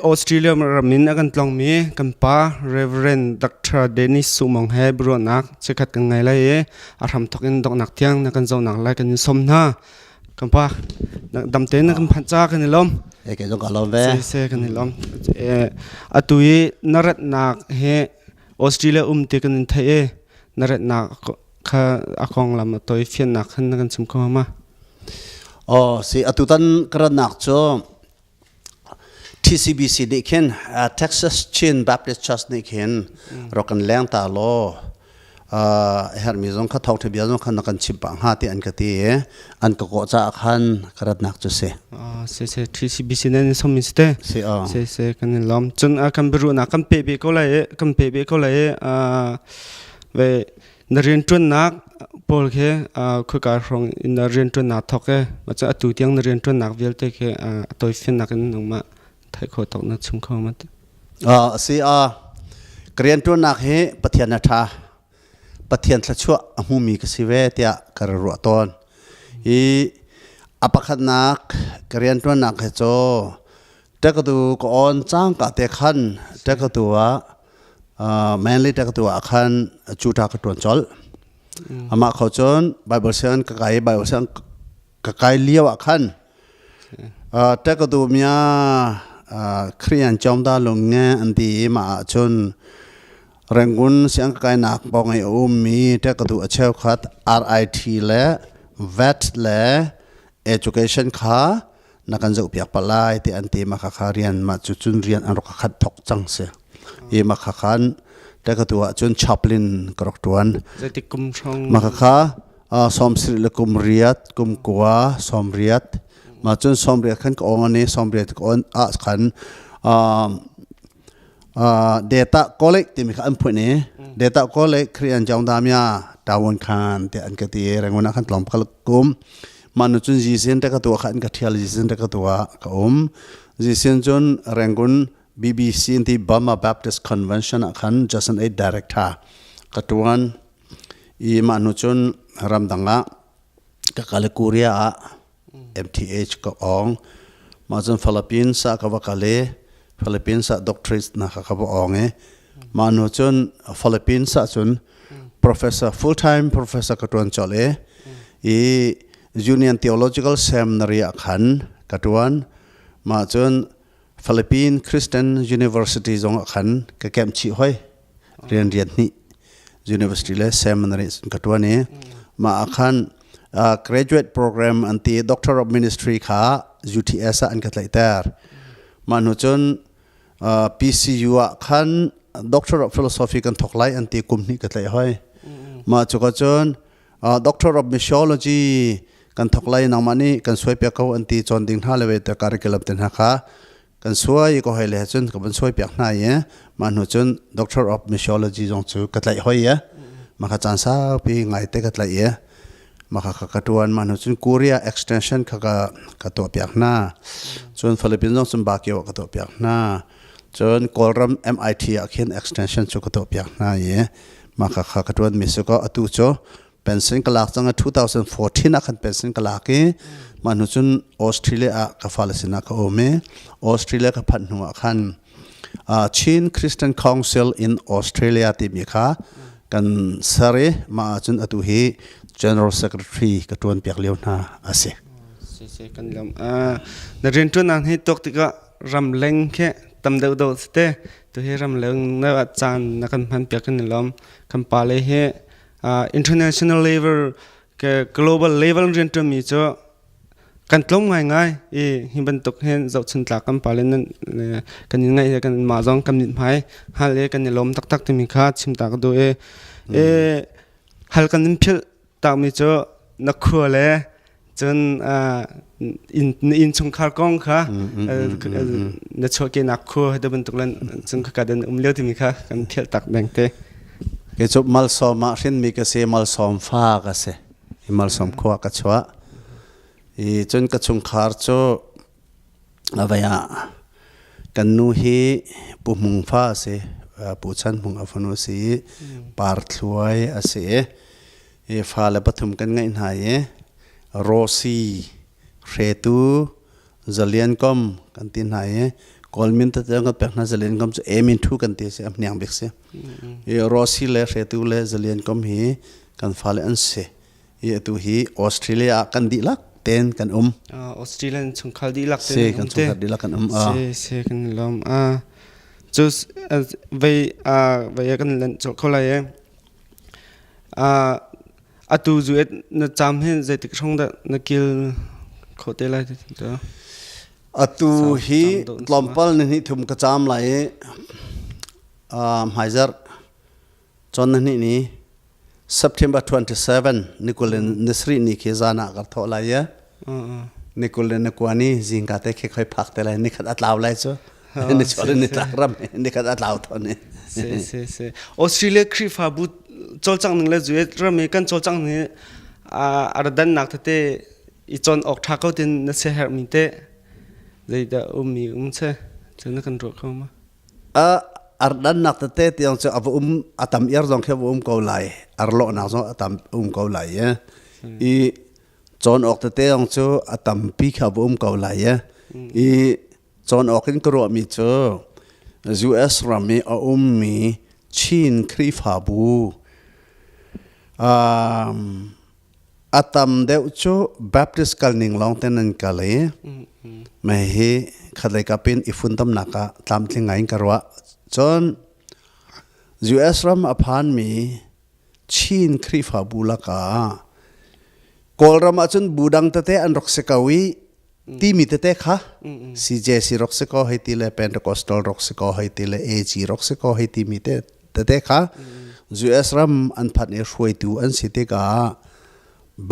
Australia ram in a kan tlawngmi kan pa Reverend Dr. Dennis Sumong he biaruahnak chikkhat kan ngei lai i a hramthawk in donghnak tiang na kan zohnak lai kan in sawm hna. Kan pa dam tein na kan phanh ca kan i lawm. E ke zong ka lawm ve. Se se kan i lawm. Atu i na ratnak he Australia um ti kan in theih i na ratnak kha a konglam a toi fiannak khan na kan chim kho ma? Oh, si atutan ka ratnak cu TCBC nih khin Texas Chin Baptist Church nih khin rak kan leng ta law herhmi zong kha thawngṭha bia zong khan na kan chimh pah hnga ti an ka ti i an ka kawh caah khan ka ratnak cu si. Se se TCBC nan som in ste. Si aw. Se se kan in lawm. Cun kan biaruahnak kan pe be ko lai i kan pe be ko lai i ve Na rianṭuannak pawl khi khoika hrawng in na rianṭuannak thawk i macun atu tiang na rianṭuannak vialte khi a tawifiannak in nangmah theih khawh tawk na chim kho ma? A si a ka rianṭuannak hi Pathian a ṭha. Pathian thluachuah a hmumi ka si ve tiah ka rak ruah tawn. Hi a pakhatnak ka rianṭuannak hi cu ṭekatu ka on cangka te khan ṭekatu ah Mainly te ka tu ah khan cuta ka tuan colh. Amah kho cun Bible sianginn ka kai Bible sianginn ka kai lio ah khan te ka tu mia Kriyan chom da lung nge an ti i mah ah cun Rangoon siang ka kai nak pawng i a ummi te ka tu a cheukhat RIT le VET le education kha na kan zohpiak pah lai ti an ti ma kha kha rian ma cu cun rian an rak khat thok cang si i ma kha khan te ka tu ah cun chaplain ka rak tuan Zeitik kum hrawng ma kha kha som sri le kum riat kum kua som riat ma cun som riat khan ka ong ani som riat ka on ah khan data college timi kha an phuin i data college Korean jong damya tawon khan te an ka ti rangun ah khan tlawm kal kum manu cun jisin te ka tua kha an ka thial jisin te ka tua ka um jisin cun Rangoon BBC ti Burma Baptist Convention ah khan Jason A director ka tuan i mah nu cun ramdang ah ka kal Korea ah MTH ka awng. Mah cun Philippines ah ka va kal i Philippines ah doctorate na kha ka va awng i mah hnu cun Philippines ah cun professor full time professor ka ṭuan colh i i Union Theological Seminary ah khan ka ṭuan. Mah cun Philippine Christian University zong ah khan ka kemh chih hoi. Rian rian hnih university le seminary ka ṭuan i mah ah khan graduate program an ti Doctor of Ministry kha UTS ah an ka tlaihter. Mah hnu cun PCU ah khan Doctor of Philosophy kan thawk lai an ti kum hnih ka tlaih hoi. Mah cu ka cun Doctor of Missiology kan thawk lai nangmah nih kan suai piak ko an ti cawn ding hna le ve te curriculum te hna kha kan suai ko hoi le cun ka van suai piak hna i mah hnu cun Doctor of Missiology zong cu ka tlaih hoi i mah kha caan saupi ngai te ka tlaih i mah kha ka tuan mah hnu cun Korea extension kha ka ka tuah piak hna cun Philippines zong cun Baguio ka tuah piak hna cun Kawlram MIT ah khin extension cu ka tuah piak hna i mah kha kha ka tuan mi si ko atu cu pension ka lak cang 2014 ah khan pension ka lak i mah hnu cun Australia ah ka fale sinah ka um i Australia ka phanh hnu ah khan Chin Christian Council in Australia timi kha kan ser i mah ahcun atu hi General Secretary ka ṭuan piak lio hna a si. Si si kan lawm. Na rianṭuannak hi tuak tikah ramleng khi tam deuh deuh si te. Tu hi ramleng na caan na kan hman piak kan i lawm. Kan pale hi international level ke global level rianṭuanmi cu kan tlawm ngaingai i hi bantuk hin zohchun tlak kan pale nan kan in ngaih kan mah zong kan mithmai hal i kan i lawm taktak timi kha chim ta ka duh i i hal kan in philh takmi cu na khua le cun inn innchungkhar kong kha na chuahkehnak khua te bantuk lan cun khaka den um lio timi kha kan philh tak deng te. Kei cu malsawm ah hrinmi ka si malsawm fa ka si i malsawm khua ka chuah i cun ka chungkhar cu avei ah kan nu hi Pu Hmung fa a si Pu Chan Hmung a fanu a si i Par Thluai a si i i fale pathum kan ngeih hna i Rosy Hretu Zalian Kom kan ti hna i. Kawl min tete kan pek hna Zalian Kom cu Amin Thu kan ti si a hniang bik si. I Rossi le Hretu le Zalian Kom hi kan fale an si. I atu hi Australia ah kan dihlak ten kan um. Australian chungkhar dihlak ten Si kan chungkhar dihlak kan um. Si si kan lawm. Cu vei vei kan len chok kho lai e. Atu zu et na cham hin zeitik hrawng dah na kil kho te lai ti tu. Atu hi tlawmpal ni hnih thum ka caam lai i hmaizarh cawn na hnih ni September 27 ni kul in ni sarih ni khi zan ah ka thawh lai i ni kul le ni kua ni zingka te khi khoi phak te lai ni khat a tlau lai cu ni chuah le ni tlak ram ni khat a tlau thon ni si si si Australia Khrihfabu cawlcangh ning le zuet ram i kan cawlcangh ni a dannak tete i cawn awk ṭha ko tin na sia herhmi te zeidah ummi um che cu na kan ruah kho ma A ardannak tete tiang cu a va um a tam iar zong khi a va um ko lai arlawhnak zong a tam um ko lai i i cawn awk tete zong cu a tampi kha va um ko lai i i cawn awk in ka ruahmi cu US ram i a ummi Chin Khrihfabu um, A tam deuh cu Baptist kalning lawng ten an kal i mei hi khatlei kap in i funtomnak ah tlamtling ngai in ka ruah. Cun US ram a phanmi Chin Khrihfabu lakah Kawlram ahcun bu dang tete an rak si ko i timi tete kha CJC rak si ko hei ti le Pentecostal rak si ko hei ti le AG rak si ko hei timi te tete kha US ram an phanh i hruaitu an si tikah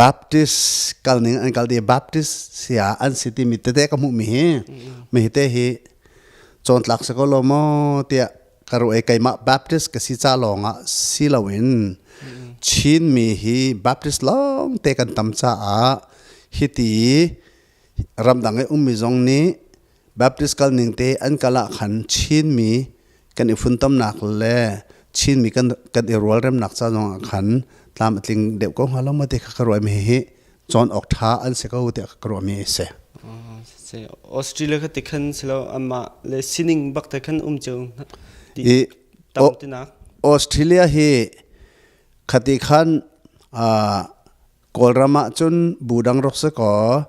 Baptist kalning an kal ti Baptist sia an si timi tete ka hmuh mi hi mi hi te hi cawntlak si ko lo maw tiah ka ruah i keimah Baptist ka si ca lawng ah si loin Chinmi hi Baptist lawng te kan tam caah hiti ramdang i ummi zong nih Baptist kal ning te an kal ah khan Chinmi kan i funtomnak le Chinmi kan kan i rualremnak ca zong ah khan tlam a tling deuh ko hnga lo maw ti kha ka ruah mi hi cawn awk ṭha an si ko tiah ka ruah mi a si. Australia kha ti khan silo amah le sining bak te khan um cio I tam tinak. Australia hi khati khan Kawlram ah cun bu dang rak si kaw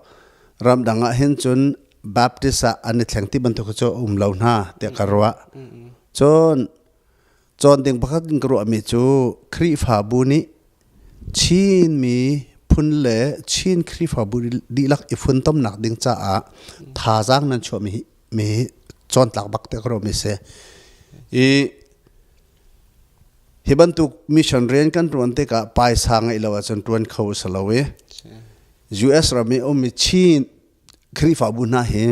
ramdang ah hin cun Baptist ah an i thleng ti bantuk cu um lo hna tiah ka ruah. Cun cawn ding pakhat in ka ruahmi cu Khrihfabu nih Chinmi phun le Chin Khrihfabu dihlak i funtomnak ding caah thazaang nan chuahmi hi mi cawntlak bak tiah ka ruahmi si. I Hi bantuk mission rian kan ṭuan tikah paisa ngeih lo ahcun ṭuan kho a si lo i US ram i ummi Chin Khrihfabu hna hi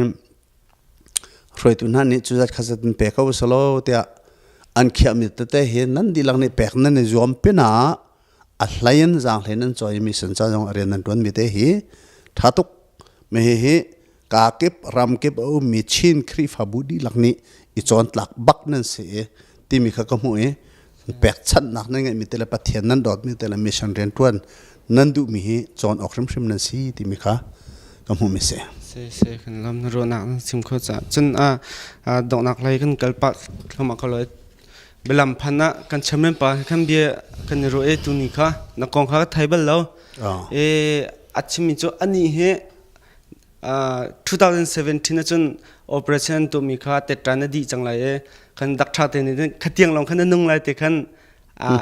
hruaitu hna nih cuzat khazat in pe ko selaw tiah an khiahmi tete hi nan dihlak nih pek nan i zuam pinah a hlei in zaanghlei nan cawi mi sin ca zong a rian nan ṭuanmi te hi ṭha tuk. Mi hihi kakip ramkip a ummi Chin Khrihfabu dihlak nih i cawntlak bak nan si i timi kha ka hmuh i pekchanhnak nan ngeihmi te le Pathian nan dawtmi te le mission rianṭuan nan duhmi hi cawn awk hrimhrim nan si timi kha ka hmuhmi si. Si si kan lam na ruahnak nan chim kho caah cun a donghnak lei kan kal pah thluahmah ko lai bialam phan ah kan chairman pa kan bia kan i ruah e tuni kha na kong kha ka thei bal lo e a chimmi cu ani hi 2017 ahcun operation an tuahmi kha tetṭan a dih cang lai i kan doctor te nih khatiang lawng khan na nung lai te khan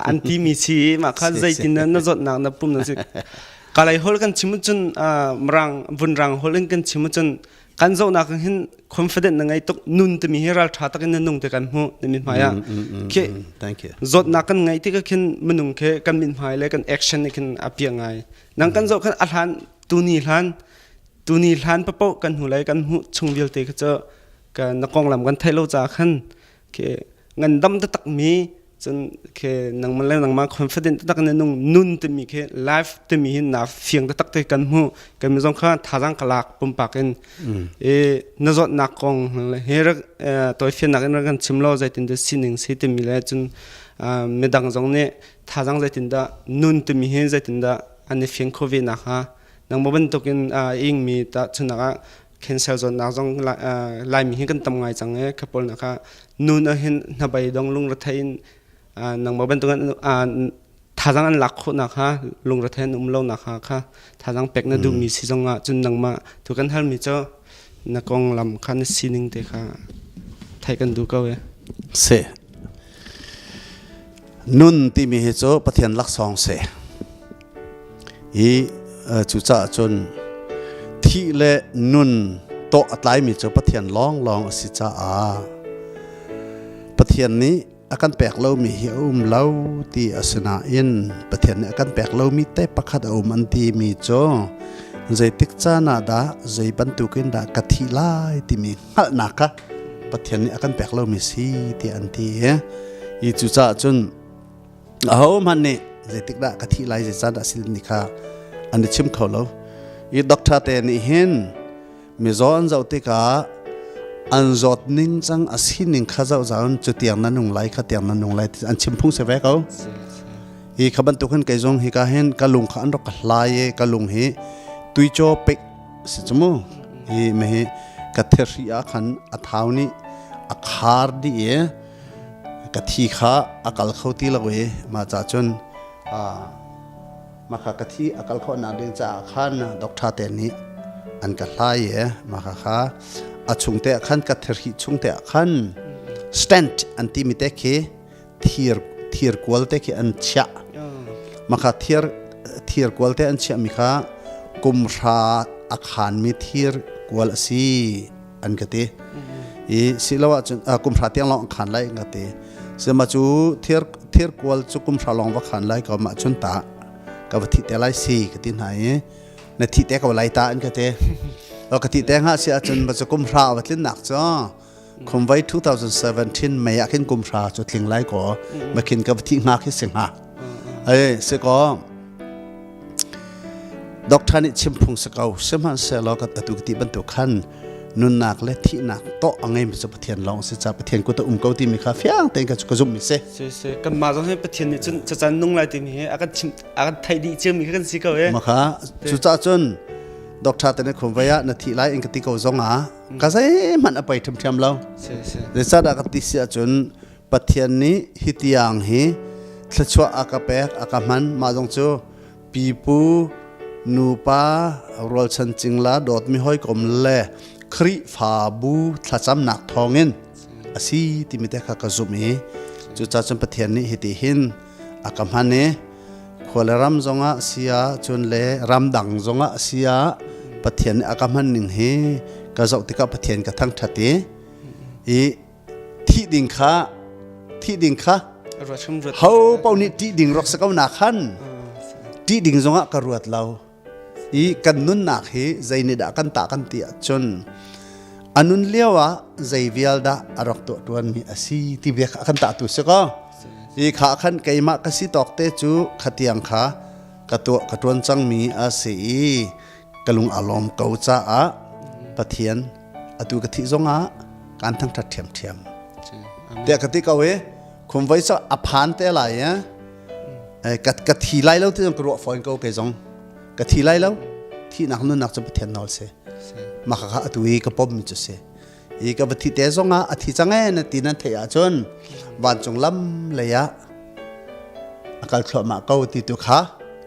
an timi si i mah kha zeitin na zawtnak na pum na si kalay hol kan chim cun mirang vunrang hol in kan chim cun kan zohnak hin confident na ngei tuk nun timi hi ral ṭha takin na nung te kan hmu na min hmai ah khi thank you zawtnak kan ngeih tik ah khin minung khi kan min hmai le kan action nih khin a piah ngai nang kan zoh khan a hlan tuni hlan tuni hlan papoh kan hnu lei kan hmuh chung vialte kha cu ka na konglam kan theih lo caah khan khi ngandam taktak mi cun khi nangmah le nangmah confident taktak in nung nun timi khi life timi hi na fiang taktak te kan hmuh kan mi zong kha thazaang ka lak pumpak in i na zawtnak kong he rak tawifiannak in rak kan chim lo zeitin dah sining si timi le cun midang zong nih thazaang zeitin dah nun timi hi zeitin dah an i fiang kho ve nak hnga nangmah bantukin a ingmi tahchunhnak ah. Cancer zawtnak zong Laimi hi kan tam ngai cang i kha pawl nak ah nun ah hin hnabei dong lungrethei in nangmah bantuk in thazaang an lak khawhnak kha lungrethei an um lonak kha kha thazaang pek na duhmi si zong ah cun nangmah tu kan halmi cu na konglam kha na sining te kha theih kan duh ko e. Si. Nun timi hi cu Pathian laksawng si. I cucaah cun thih le nun tawh a tlaimi cu Pathian lawnglawng a si caah Pathian nih a kan pek lomi hi a um lo ti a si nain Pathian nih a kan pek lomi te pakhat a um an timi cu zeitik caan ah dah zei bantukin dah ka thih lai timi hngalhnak kha Pathian nih a kan pek lomi si ti an ti i cucaah cun ahohmanh nih zeitik dah ka thih lai zei caan dah si ni kha an i chim kho lo i doctor te nih hin mizaw an zoh tikah an zawt ning cang a sining kha zoh zaun cu tiang na nung lai kha tiang na nung lai an chim phung si ve ko hi kha bantuk hin kei zong hi ka hin ka lung kha an rak ka hlai i ka lung hi tuichaw pek si chu mu hi me hi ka thirhri ah khan a thau nih a khar dih i ka thi kha a kal kho ti lo i mah ca cun mah kha ka thi a kal khawh nak ding caah khan doctor te nih an ka hlai i mah kha kha a chung te ah khan ka thirhi chung te ah khan stent an timi te khi thir thir kual te khi an chiah mah kha thir thir kual te an chiah mi kha kum hra a khan mi thir kual a si an ka ti i si lo ahcun kum hra tiang lawng khan lai an ka ti sema cu thir thir kual cu kum hra lawng va khan lai ko mah cun ta ka va thi te lai si ka ti hna i na thi te ko lai ta an ka ti ka thi te nga si ahcun ba cu kum hra va tlin nak cu khumvai 2017 May ah khin kum hra cu tling lai ko ma khin ka va thi nga khi si hnga ai si ko Doctor nih chim phung si ko sihmanhsehlaw ka atu ti bantuk khan nunnak le thihnak tawh a ngeimi cu Pathian lawng si ca Pathian kut a um ko timi kha fiang tein ka ka zumh mi si. Si si kanmah zong hi Pathian nih cun cacan nung lai timi hi a kan chim a kan theih dih cio mi kha kan si ko e. Maka cucaah cun doctor te nih khumvei ah na thih lai in ka ti ko zong ah ka zeihmanh a pei ṭhiamṭhiam lo. Si si. Zeicahdah ka ti si ahcun Pathian nih hi tiang hi thluachuah a ka pek a ka hman mah zong cu pipu nupa rualchan cingla dawtmi hawikom le Khrihfabu thlacamnak thawngin a si timi te kha ka zumh i cucaah cun Pathian nih hiti hin a ka hman i khua le ram zongah sia cun le ramdang zongah sia Pathian nih a ka hman ning hi ka zoh tikah Pathian ka thangṭhat i i thih ding kha thih ding kha ho paoh nih ṭih ding rak si ko na khan ṭih ding zongah ka ruat lo i kan nunnak hi zei nih dah kan tah kan ti ahcun a nun lio ah zei vial dah a rak tuah ṭuanmi a si ti bia kha kan tah tu si ko i kha khan keimah ka si tawk te cu khatiang kha ka tuah ka ṭuan cangmi a si i ka lung a lawm ko caah Pathian atu ka thih zongah kaan thangṭhat ṭhiamṭhiam tiah ka ti ko i khumvei cu a phan te lai i ka ka thi lai lo ti zong ka ruah fawn ko kei zong ka thi lai lo thihnak nunnak cu Pathian nawl si mah kha atu i ka pom mi cu si i ka va thi te zongah a thi cang e na ti nan theih ahcun vancung lam lei ah a kal thluahmah ko ti tu kha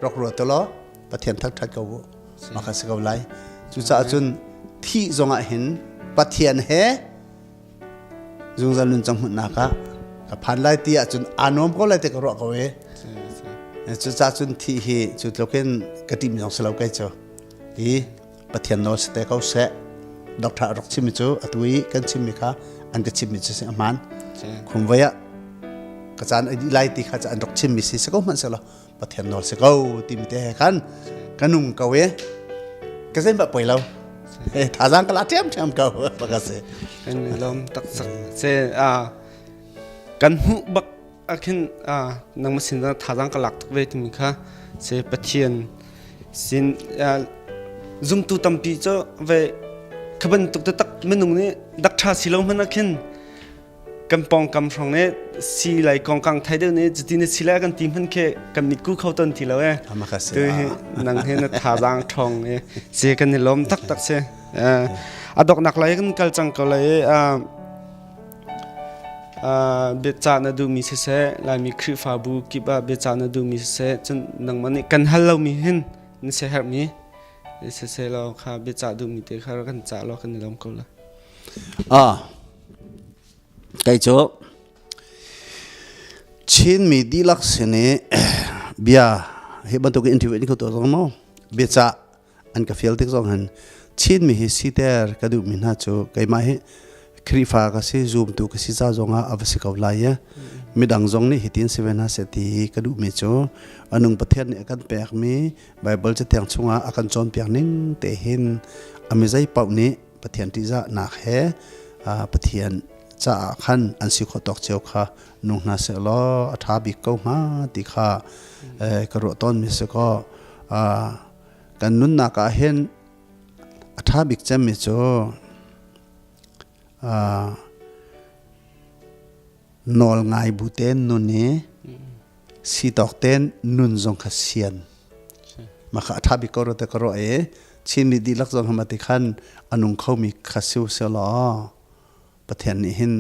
rak ruat tu law Pathian thangṭhat ko u mah kha si ko lai cucaah cun thih zongah hin Pathian he zungzal nun cang hmunhnak ah ka phan lai ti ahcun aa nuam ko lai ti ka ruah ko e cucaah cun thih hi cu tluk in ka ṭih zong si lo kei cu i Pathian nawl si te ko seh doctor a rak chimmi cu atu i kan chimmi kha an ka chimmi cu si a hmaan khumvei ah ka caan a dih lai ti kha an rak chimmi si si ko hmanh seh law Pathian nawl si ko timi te he khan ka nung ko i ka zeihmah poi lo thazaang ka la ṭhiamṭhiam ko bak a si kan i lawm taktak ce kan hmuh bak ah khin nangmah sin thazaang ka lak tuk ve timi kha se Pathian sin zumtu tampi cu ve kha bantuk taktak minung nih dak ṭha si lo hmanh ah khin. Kan pawngkam hrawng nih si lai kongkang thai deuh nih cuti na si lai kan ti hman khi kan mitku kho ton ti lo e. Tu hi nang hi na thazaang ṭhawng e. Si kan i lawm taktak si. A doknak lai kan kal cang ko lai biacah na duhmi siseh Laimi Khrihfabu kip ah biacah na duhmi siseh cun nangmah nih kan hal lomi hin na siaherhmi siseh law kha biacah duhmi te kha kan cah law kan i lawm ko la. Ah kei cu Chinmi dihlak sin i bia hi bantuk interview in ka tuah zong maw biacah an ka fial tik zong hin Chinmi hi siter ka duhmi hna cu keimah hi Khrihfa ka si zumtu ka si ca zongah a va si ko lai i midang zong nih hitin si ve hna seh ti ka duhmi cu anung Pathian nih a kan pekmi Baibal cathiang chungah a kan cawnpiak ning te hin a mizei paoh nih Pathian ṭihzahnak he Pathian caah khan an si khawh tawk cio kha nung hna seh law a ṭha bik ko hnga ti kha ka ruah tawnmi si kaw kan nunnak ah hin a ṭha bik cemmi cu nawl ngai bu tein nun i si tawk tein nun zong kha sian mah kha a ṭha bik ko rua te ka ruah i Chinmi dihlak zong hama ti khan a nung khomi kha si usih law Pathian nih hin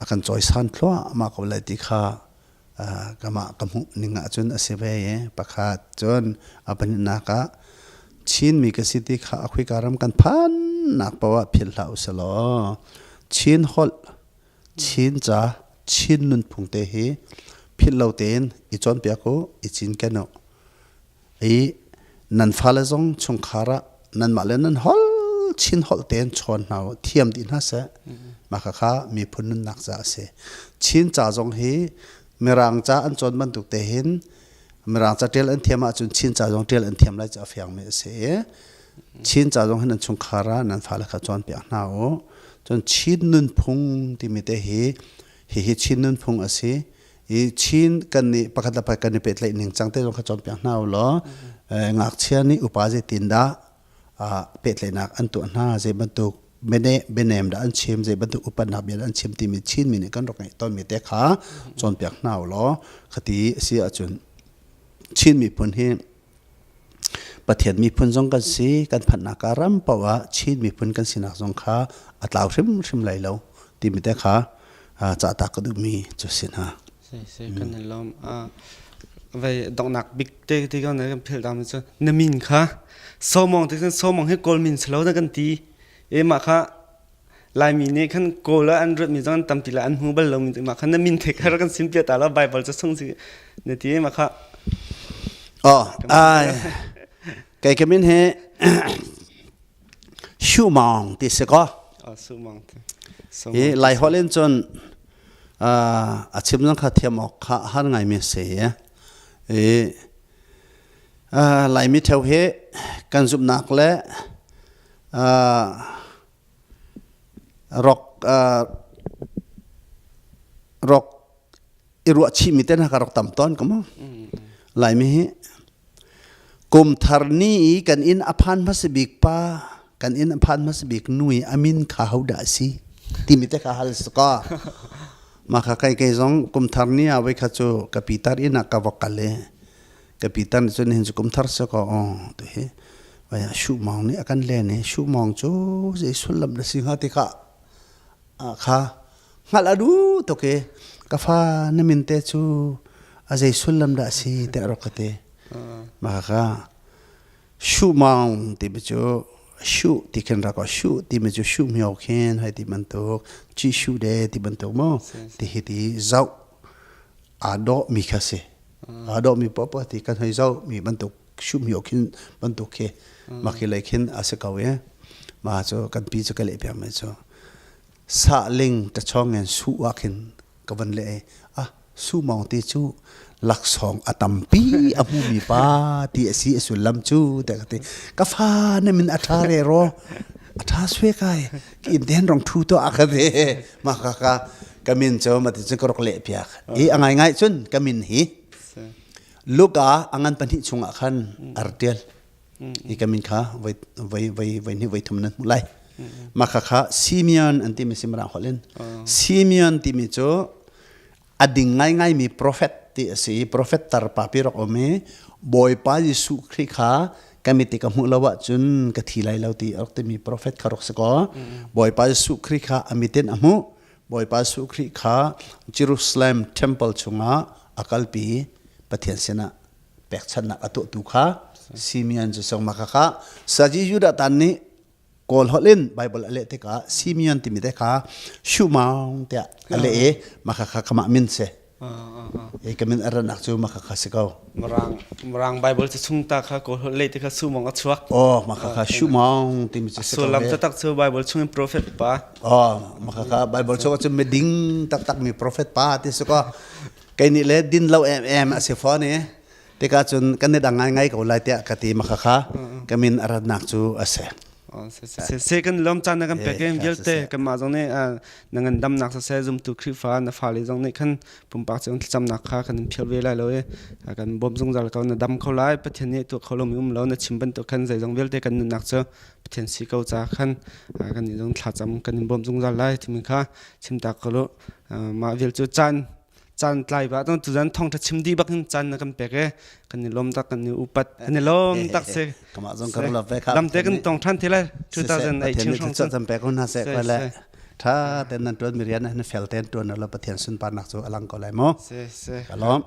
a kan cawisan thluahmah ko lai ti kha kamah ka hmuh ning ahcun a si ve i pakhat cun a pahnihnak ah Chinmi ka si ti kha a khuika ram kan phannak paoh ah philh hlah usih law Chin holh Chin ca Chin nunphung te hi philh lo tein i cawnpiak u i cinken u i nan fale zong chungkhar ah nanmah le nan holh Chin holh tein chawn hna u thiam dih hna seh mah khakha miphun nunnak ca a si Chin ca zong hi Mirang ca an cawn bantuk te hin Mirang ca ṭial an thiam ahcun Chin ca zong ṭial an thiam lai cu a fiangmi a si i Chin ca zong hi nan chungkhar ah nan fale kha cawnpiak hna u cun Chin nunphung timi te hi hihi Chin nunphung a si i Chin kan nih pakhat le pakhat kan i pehtlaih ning cang te zong kha cawnpiak hna u law ngakchia nih upa zeitin dah pehtlaihnak an tuah hna zei bantuk bianem dah an chim zei bantuk upatnak bia dah an chim timi Chinmi nih kan rak ngeih tawnmi te kha cawnpiak hna u law khati a si ahcun Chin miphun hi Pathian miphun zong kan si kan phanhnak ah ram paoh ah Chin miphun kan sinak zong kha a tlau hrimhrim lai lo timi te kha cahtak ka duhmi cu si hna. Si si kan i lawm. Vei donghnak bik te ti kan kan philh dam cu na min kha Somong ti cun Somong hi Kawl min si lo na kan ti. E mah kha Laimi nih khan Kawl ah an ruatmi zong an tampi la an hmu bal lomi mah kha na min the kha kan sim piah ta la Bible cu sung si na ti mah kha. Oh, ai kei ka min hi Shu Maung ti si ko. Oh, Su Maung ti. Hi Lai holh in cun a chim zong kha thiam awk kha har ngaimi a si i Laimi ṭheo hi kan zumhnak le rok rok i ruahchihmi te hna kha rak tam tawn ko mu Laimi hi Kum thar ni i kan inn a phan hmasa bik pa, kan inn a phan hmasa bik nu i a min kha hodah a si timi te kha hal si ka. Mah kha kai kei zong kum thar ni ah voi kha cu ka pitar inn ah ka va kal i ka pitar nih cun hin cu kum thar si kaw aw ti hi vai ah shu mawng nih a kan len i shu mawng cu zei sullam na si hnga ti kha kha hngalh a duh tuk i ka fa na min te cu a zei sullam dah a si tiah rak ka ti. Mah kha shu maung timi cu shu ti khin rak shu timi cu shu myo khin hei ti bantuk ci shu de ti bantuk mu ti hi ti zoh aa dawh mi kha si aa dawh mi poah ti kan hei zoh mi bantuk shu myo khin bantuk khi mah khi lei khin a si ko i mah cu kan pi cu ka leh piak mi cu sahling ṭachawng in su ah khin ka van leh i ah su mawng ti cu laksawng a tampi a hmumi pa ti a si a sullam cu tiah ka ti ka fa na min a ṭha re ro a ṭha sue kai ki in ten rong ṭhu to a ka ti mah ka ka ka min cu ma ti cun ka rak leh piak i a ngai ngai cun ka min hi Luka a ngan pahnih chungah khan ar ṭial i ka min kha voi voi voi voi hnih voi thum nan hmuh lai. Mah khakha Simeon an timi si Mirang holh in. Simeon timi cu a ding ngaingaimi profet ti a si i profet tarpa pi rak um i Bawipa Jesuh Khrih kha ka mit i ka hmuh lo ahcun ka thi lai lo ti a rak timi profet kha rak si kaw Bawipa Jesuh Khrih kha a mit in a hmuh. Bawipa Jesuh Khrih kha Jerusalem temple chungah a kalpi Pathian sinah pekchanhnak a tuahtu kha Simeon cu song mah kha Saji Judah tan nih Kawl holh in Bible a leh tikah Simeon timi te kha Shumaung tiah a leh i mah kha kamah min si. E ka min a ranak cu mah kha si ko. Mirang Mirang Bible cu chung ta kha Kawl holh leh ti kha Sumong a chuak. Oh mah kha Shumaung timi cu si ko. Sullam taktak cu Bible chung in prophet pa. Oh mah kha Bible chung cu miding taktak mi prophet pa ti si ko. Kei nih le din lo em em a si fawn i tikah cun kan i dang ngaingai ko lai tiah ka ti ma kha ka min a ratnak cu a si. Se kan lom caan na kan pek in vialte kanmah zong nih na ngandamnak siseh zumtu Khrihfa na fale zong nih khan pumpak cio thlacamnak kha kan in phial ve lai lo i kan bawm zungzal ko na dam kho lai Pathian nih tuah kho lomi um lo na chim bantuk khan zeizong vialte kan nunnak cu Pathian si ko ca khan kan nih zong thlacam kan in bawm zungzal lai timi kha chim ta ko lu mah vial cu caan caan tlai ba tu tuzan thong tha chim di bak in caan na kan pek e kan i lom tak kan i upat kan i lom tak se kama zong kan love ve kha dam te kan tong than thila 2018 hrawng cun chan pek hun ha se ko le tha ten nan tuan mi rian na fel ten tuan la pathian sun par nak chu alang ko lai mo se se ka lom.